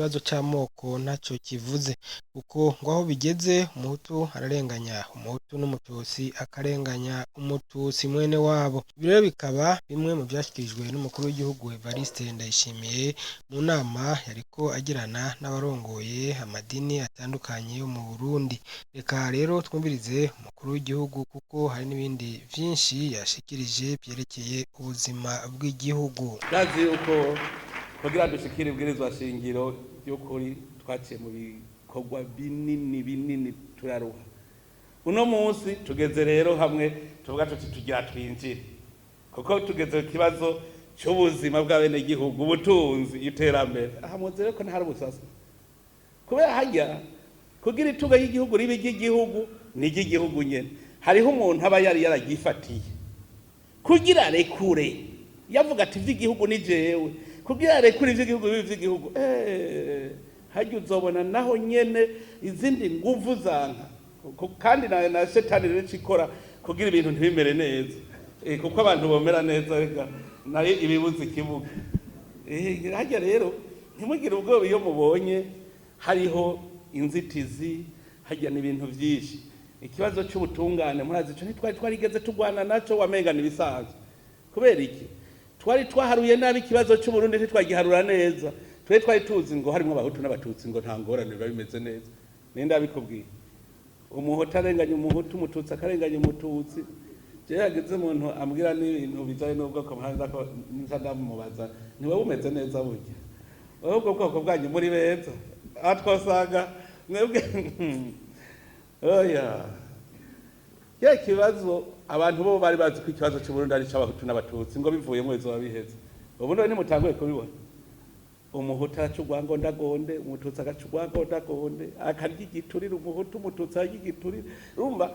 Ikibazo c'amoko ntaco kivuze, kuko ngo aho bigeze umuhutu ararenganya umuhutu n'umututsi akarenganya umututsi mwene wabo. Ibi rero bikaba bimwe mu vyashikirijwe n'umukuru w'igihugu Evariste Ndayishimiye mu nama yariko agirana n'abarongoye amadini atandukanye yo mu Burundi. Reka rero twumvirize umukuru w'igihugu kuko hari n'ibindi vyinshi yashikirije vyerekeye ubuzima bw'igihugu. Ndazi yuko kugira dushikire ibwirizwa shingiro ry'ukuri twaciye mu bikorwa binini binini, turaruha. Uno munsi tugeze rero hamwe tuvuga tuti tugira twinjire, kuko tugeze ku kibazo cy'ubuzima bw'abenegihugu, ubutunzi, iterambere. Aha muzi rero ko ntahari ubusasa, kubera harya kugira itunga ry'igihugu ribe iry'igihugu, ni iry'igihugu nyene. Hariho umuntu aba yari yaragifatiye kugira arekure, yavuga ati ivy'igihugu ni jewe, kugira arekure ivy'igihugu bibe ivy'igihugu. Harya uzobona naho nyene izindi nguvu zanka, kandi na shetani rero ikora kugira ibintu ntibimere neza, kuko abantu bomera neza reka nayo ibibuze ikibuga. Harya rero ntimugire ubwoba iyo mubonye hariho inzitizi. Harya ni ibintu vyinshi. Ikibazo c'ubutungane murazi ico ntitwari twarigeze tugwana naco, wamenga ibisanzwe. Kubera iki? Twari twaharuye nabi ikibazo c'Uburundi, ntitwagiharura neza. Twari tuzi ngo harimwo abahutu n'abatutsi, ngo nta ngorane, biba bimeze neza. Ninde abikubwiye? Umuhutu arenganya umuhutu, umututsi akarenganya umututsi. Jewe hagize umuntu ambwira n'ibintu bijanye n'ubwoko, mpanza ko nca ndamubaza: "Ni wowe umeze neza burya? Wowe ubwo bwoko bwanyu muri beza?" Aha twasanga mwebwe oya ya kibazo. Abantu bo bari bazi ko ikibazo c'Uburundi ari c'abahutu n'abatutsi, ngo bivuyemo bizoba biheze. Ubu none nimutanguye kubibona, umuhutu araca urwangondagonde, umututsi agaca urwangondagonde, akarya igiturire umuhutu, umututsi arya igiturire. Urumva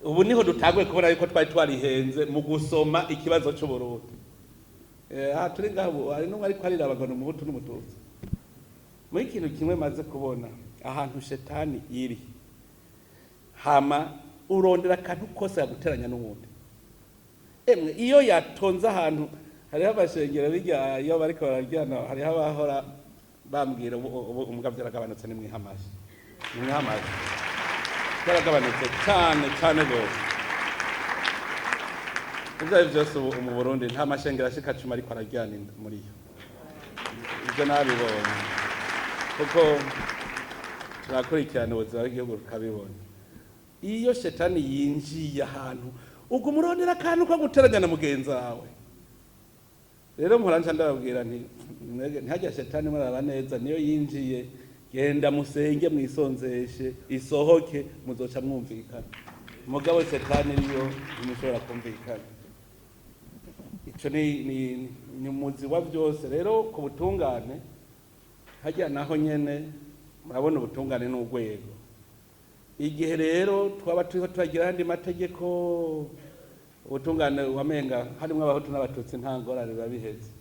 ubu niho dutanguye kubona yuko twari twarihenze mu gusoma ikibazo c'Uburundi. Aha turi ngaho ubu hari n'umwe ariko ariraba ngo ni umuhutu n'umututsi. Muri ikintu kimwe maze kubona, ahantu shetani iri hama urondera akantu kose yaguteranya n'uwundi. Emwe, iyo yatonze ahantu hariho amashengero, bijya iyo bariko bararyana, hariho abahora bambwira ubu umugabo byaragabanutse, ni mwihamaje, ni mwihamaje, byaragabanutse cyane cyane rwose. Ibyo ari byose, ubu mu Burundi nta mashengero ashika 10 ariko araryana muri yo. Ibyo nabibonye kuko turakurikirana ubuzima bw'igihugu, tukabibona. Iyo shetani yinjiye ahantu, uguma urondera akantu ko guteranya na mugenzi wawe. Rero mpora nca ndababwira nti mwebwe ntihajya shetani muraba neza, niyo yinjiye, genda musenge, mwisonzeshe, isohoke, muzoca mwumvikana. Mugabo shetani niyo ntimushobora kumvikana. Ico ni umuzi wa byose. Rero ku butungane hajya naho nyene murabona ubutungane n'urwego. Igihe rero twaba turiho turagira ayandi mategeko, ubutungane wamenga harimwo abahutu n'abatutsi nta ngorane, biba biheze.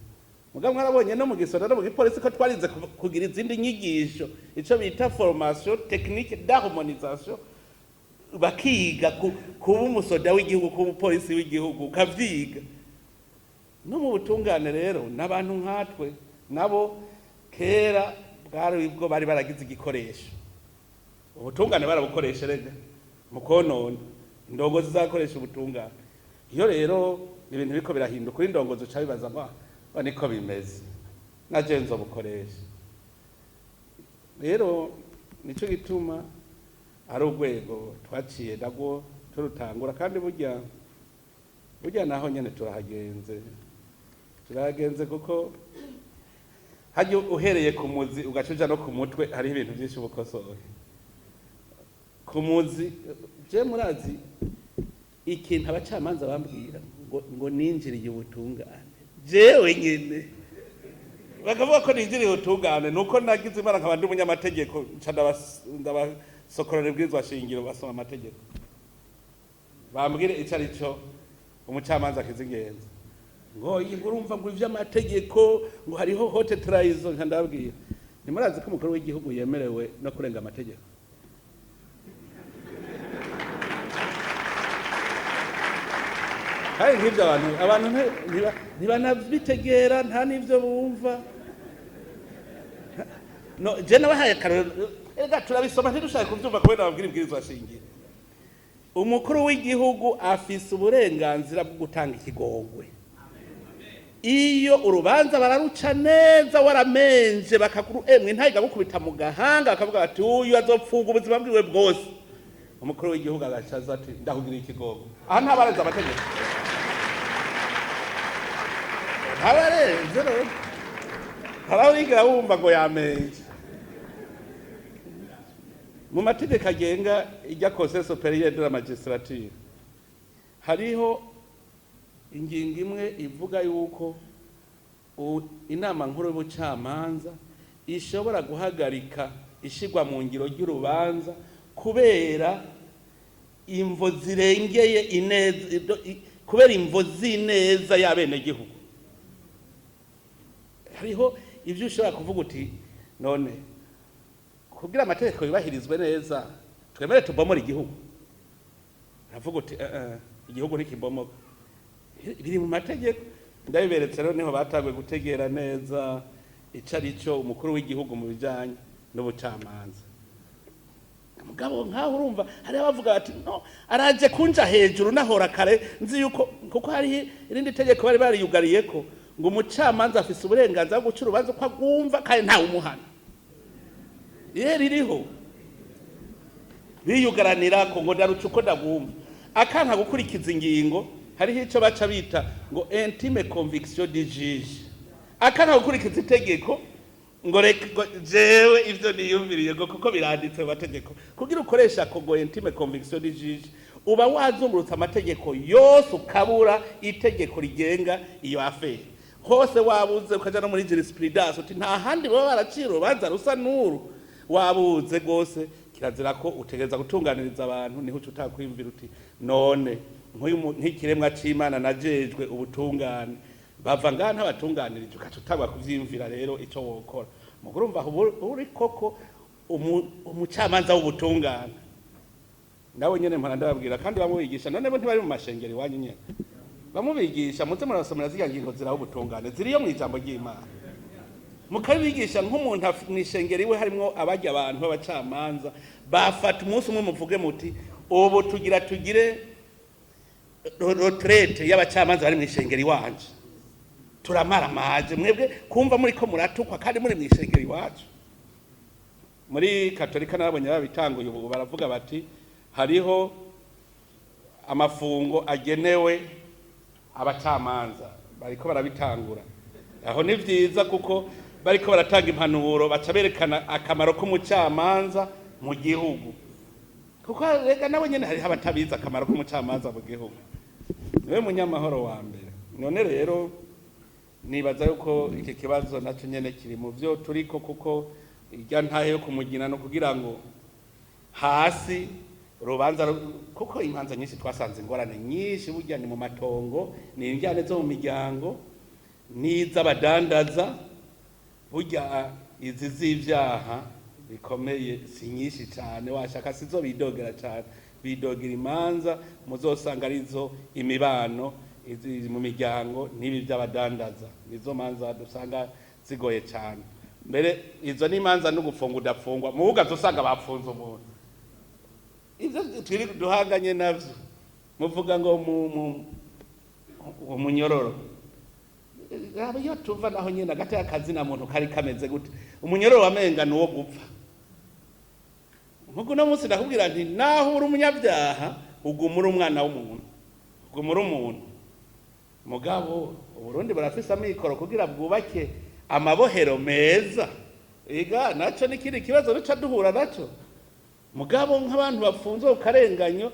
Mugabo mwarabonye no mu gisoda no mu gipolisi ko twarize kugira izindi nyigisho, ico bita formation technique d'harmonisation, bakiga kuba umusoda w'igihugu, kuba umupolisi w'igihugu, ukavyiga. No mu butungane rero n'abantu nkatwe nabo kera bwari bwo bari baragize igikoresho. Ubutungane barabukoresha rega mu konona, indongozi zakoresha ubutungane. Iyo rero ibintu biriko birahinduka, uri indongozi uca bibaza ngo "Ah, niko bimeze, naje nzobukoresha." Rero nico gituma ari urwego twaciye nagwo turutangura. Kandi burya burya naho nyene turahagenze, turahagenze, kuko hajya uhereye ku muzi ugaca uja no ku mutwe, hariho ibintu byinshi ubukosoye ku muzi. Je murazi ikintu abacamanza bambwira ngo ninjiriye ubutungane, jewe nyene bakavuga ko ninjiriye ubutungane, nuko nagize Imana nkaba ndi umunyamategeko, nca ndabasokorora ibwirizwa shingiro, basoma amategeko, bambwire ico ari cyo umucamanza akizigenza. Ngo iyi ngo urumva ngo ivy'amategeko, ngo hariho haute trahison. Nca ndababwira: "Ntimurazi ko umukuru w'igihugu yemerewe no kurenga amategeko?" Kandi nk'ibyo abantu ntibanabitegera, nta n'ibyo bumva. No je nabahaye akarorero, erega turabisoma ntidushaka kuvyumva kubera babwira ibwirizwa shingiro. Umukuru w'igihugu afise uburenganzira bwo gutanga ikigongwe iyo urubanza bararuca neza, waramenje bakakuru emwe ntayiga gukubita mu gahanga, bakavuga bati uyu azopfunga ubuzima bwiwe bwose. Umukuru w'igihugu agaca aza ati ndakugira ikigongwe. Aha ntabarenze amategeko, ntabarenze rero. Haraho wigira wumva ngo yamenje mu mategeko agenga ijya Conseil supérieur de la magistrature, hariho ingingo imwe ivuga yuko inama nkuru y'ubucamanza ishobora guhagarika ishigwa mu ngiro ry'urubanza kubera imvo zirengeye ineza, kubera imvo z'ineza y'abenegihugu. Hariho ibyo ushobora kuvuga uti none kugira amategeko yubahirizwe neza twemere tubomore igihugu? Uravuga uti "Eh, eh, igihugu ntikibomoka, biri mu mategeko." Ndabiberetse rero, niho batanguye gutegera neza ico ari cyo umukuru w'igihugu mu bijanye n'ubucamanza. Mugabo nkaho urumva hari abavuga bati no araje kunja hejuru, nahora kare nzi yuko, kuko hari irindi tegeko bari bariyugariye ko ngo umucamanza afise uburenganzira bwo guca urubanza uko agumva kandi ntawe umuhana. Iyo ririho biyugaranira ko ngo ndaruca uko ndagumva, akanka gukurikiza ingingo, hariho ico baca bita ngo intime conviction du juge. Akanka gukurikiza itegeko ngo reka ngo jewe ivyo niyumviriye, ngo kuko biranditse mu mategeko. Kugira ukoresha ako ngo intime conviction du juge, uba wazungurutse amategeko yose ukabura itegeko rigenga iyo affaire hose, wabuze ukaja no muri jurisprudence uti nta handi baba baracira urubanza rusa n'uru, wabuze rwose. Kirazira ko utegereza gutunganiriza abantu, niho uca utakwiyumvira uti none nk'uyu nk'ikiremwa c'Imana najejwe ubutungane, bava ngaha ntabatunganirije, ugaca utangwa kuvyiyumvira rero ico wokora. Muguru urumva aho uri koko umucamanza w'ubutungane nawe nyene mpora ndababwira kandi bamubigisha. None bo ntibari mu mashengero iwanyu nyene bamubigisha? Muze murabasomera zirya ngingo ziraho ubutungane ziriyo mw'ijambo ry'Imana, mukabigisha nk'umuntu mw'ishengero iwe harimwo abarya abantu b'abacamanza. Bafata umunsi umwe muvuge muti ubu tugira tugire retraite y'abacamanza bari mw'ishengero iwanje, turamaramaje mwebwe kumva muriko muratukwa kandi muri mw'ishengero iwacu. Muri Katolika nabonye babitanguye ubu, baravuga bati hariho amafungo agenewe abacamanza, bariko barabitangura. Aho ni vyiza kuko bariko baratanga impanuro, baca berekana akamaro k'umucamanza mu gihugu, kuko rega nawe nyene hariho abatabizi akamaro k'umucamanza mu gihugu, niwe munyamahoro wa mbere. None rero nibaza yuko iki kibazo naco nyene kiri mu vyo turiko, kuko irya ntahe yo kumugina no kugira ngo hasi urubanza kuko imanza nyinshi twasanze ingorane nyinshi burya ni mu matongo, ni injyane zo mu miryango n'iz'abadandaza. Burya izi z'ivyaha bikomeye si nyinshi cane, washaka sizo bidogera cane. Bidogera imanza muzosanga arizo imibano izi mu miryango n'ibi by'abadandaza, nizo manza dusanga zigoye cane. Mbere izo ni imanza no gufunga udafungwa mu bugazo, usanga bapfunze umuntu. Ivyo twiri duhanganye navyo, muvuga ngo mu umunyororo, raba iyo tuva naho nyene agati akazina muntu kari kameze gute? Umunyororo wamenga ni uwo gupfa. Nkuko uno munsi ndakubwira nti naho uri umunyabyaha uguma uri umwana w'umuntu, uguma uri umuntu. Mugabo Uburundi burafise amikoro kugira bwubake amabohero meza? Ega naco n'ikindi kibazo duca duhura naco. Mugabo nk'abantu bafunzwe ku karenganyo,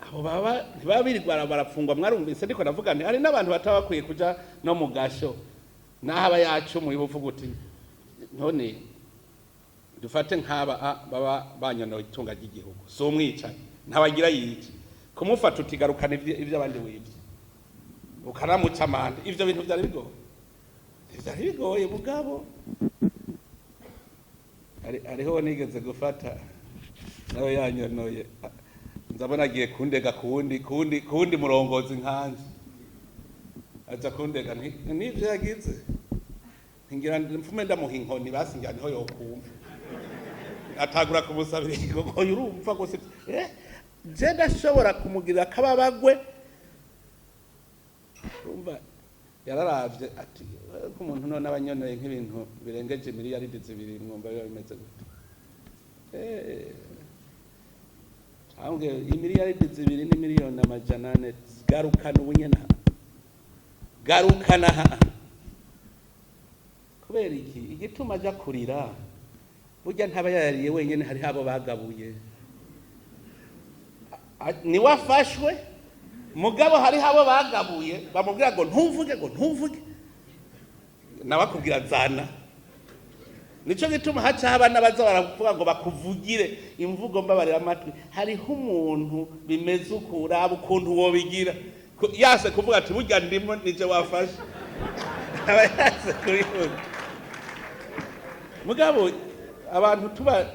abo baba ntibaba birirwa barafungwa. Mwarumvise ndiko ndavuga nti hari n'abantu bataba bakwiye kuja no mu gasho, naho aba yacumuye. Ubuvuga uti none dufate nk'aba baba banyonoye itunga ry'igihugu, si umwicanyi, ntabagira yica, kumufata utigarukana ivy'abandi wivye, ukanamuca amande, ivyo bintu vyari bigoye? Vyari bigoye. Mugabo hariho nigeze gufata nawe yanyonoye, nzabona agiye kundega kuwundi murongozi nkanje, aja kundega nti nivyo yagize, ngira mfume ndamuha inkoni basi, ngira niho yokumva. Atagura kumusabira ngo urumva ngo je ndashobora kumugirira akababagwe. Urumva yararavye ati nk'umuntu none abanyoneye nk'ibintu birengeje miliyaridi 2, mwumva biba bimeze gute? Ambwe imiliyaridi 2 ni miliyoni 400, garukana ubunyene, garukana. Kubera iki? Igituma aja kurira, burya ntaba yayariye wenyene, hariho abo bagabuye. Niwe afashwe, mugabo hariho abo bagabuye bamubwira ngo ntuvuge, ngo ntuvuge, nawe akubwira zana. Nico gituma haca haba n'abaza baravuga ngo bakuvugire imvugo mbabarira amatwi. Hariho umuntu bimeze uko, uraba ukuntu wobigira yase kuvuga ati burya ndimo nije wafashe, aba yase kubivuga. Mugabo abantu tuba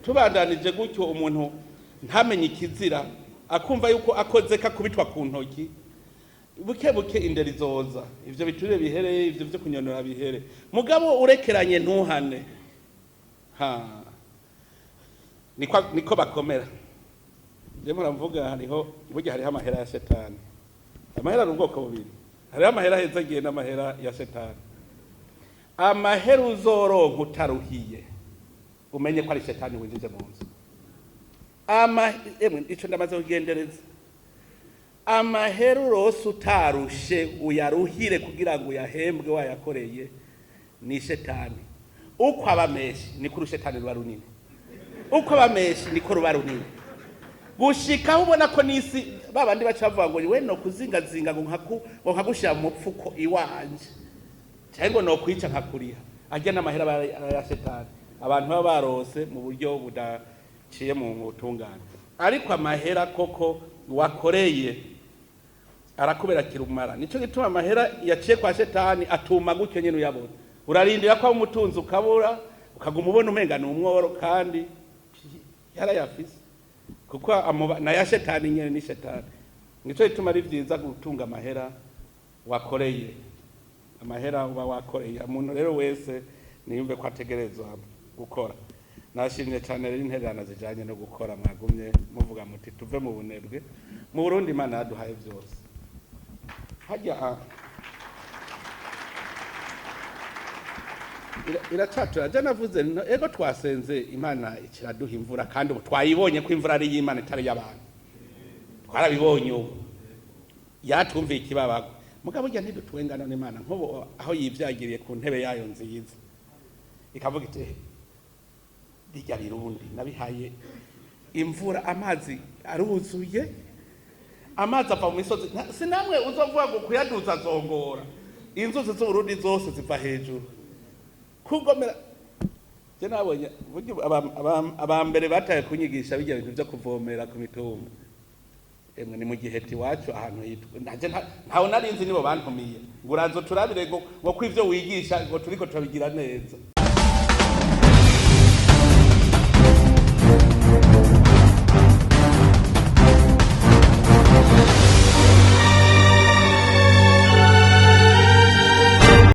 tubandanije gutyo, umuntu ntamenye ikizira, akumva yuko akoze kakubitwa ku ntoki, buke buke indero izoza, ivyo biturire bihere, ivyo vyo kunyonora bihere. Mugabo urekeranye ntuhane, ha niko bakomera. Je muramvuga hariho burya hariho amahera ya shetani. Amahera ni ubwoko bubiri: hariho amahera ahezagiye n'amahera ya shetani. Amahera uzoronka utaruhiye, umenye ko ari shetani winjije mu nzu. Emwe, ico ndamaze kugendereza: amahera urose utarushe, uyaruhire kugira ngo uyahembwe wayakoreye, ni shetani. Uko aba menshi niko urushetani ruba runini, uko aba menshi niko ruba runini, gushika aho ubona ko n'isi babandi baca bavuga ngo we no kuzingazinga, ngo ngo nkagushira mu mupfuko iwanje, cyangwa ngo nokwica nkakuriha. Arya n'amahera aba ari aya shetani, abantu baba barose mu buryo budaciye mu butungane. Ariko amahera koko wakoreye arakubera kirumara. Nico gituma amahera yaciye kwa shetani atuma gutyo nyene uyabona, urarindira ko umutunzi ukabura, ukaguma ubona umenga ni umworo kandi yarayafise, kuko na ya shetani nyene ni shetani. Nico gituma ari vyiza gutunga amahera wakoreye, amahera uba wakoreye. Umuntu rero wese niyumve ko ategerezwa gukora. Nashimye cyane rero intererano zijanye no gukora mwagumye muvuga muti tuve mu bunebwe. Mu Burundi Imana yaduhaye byose. Hajya iracatura je navuze ego twasenze Imana ikiraduha imvura, kandi ubu twayibonye ko imvura ari iy'Imana itari iy'abantu, twarabibonye ubu yatwumviye ikibabago. Mugabo burya ntidutwengana n'Imana, nk'ubu aho yivyagiriye ku ntebe yayo nziza ikavuga iti bijya birundi nabihaye imvura, amazi aruzuye, amazi ava mu misozi. Si namwe uzovuga ngo kuyaduza azongora, inzuzi z'Uburundi zose ziva hejuru kugomera. Je nabonye burya abambere bataye kunyigisha bijya bintu vyo kuvomera ku mitumba. Emwe ni mu gihe iwacu ahantu hitwa ntaje ntawe narinzi, nibo bantumiye ngo uraza turabire ngo ko ivyo wigisha ngo turiko turabigira neza.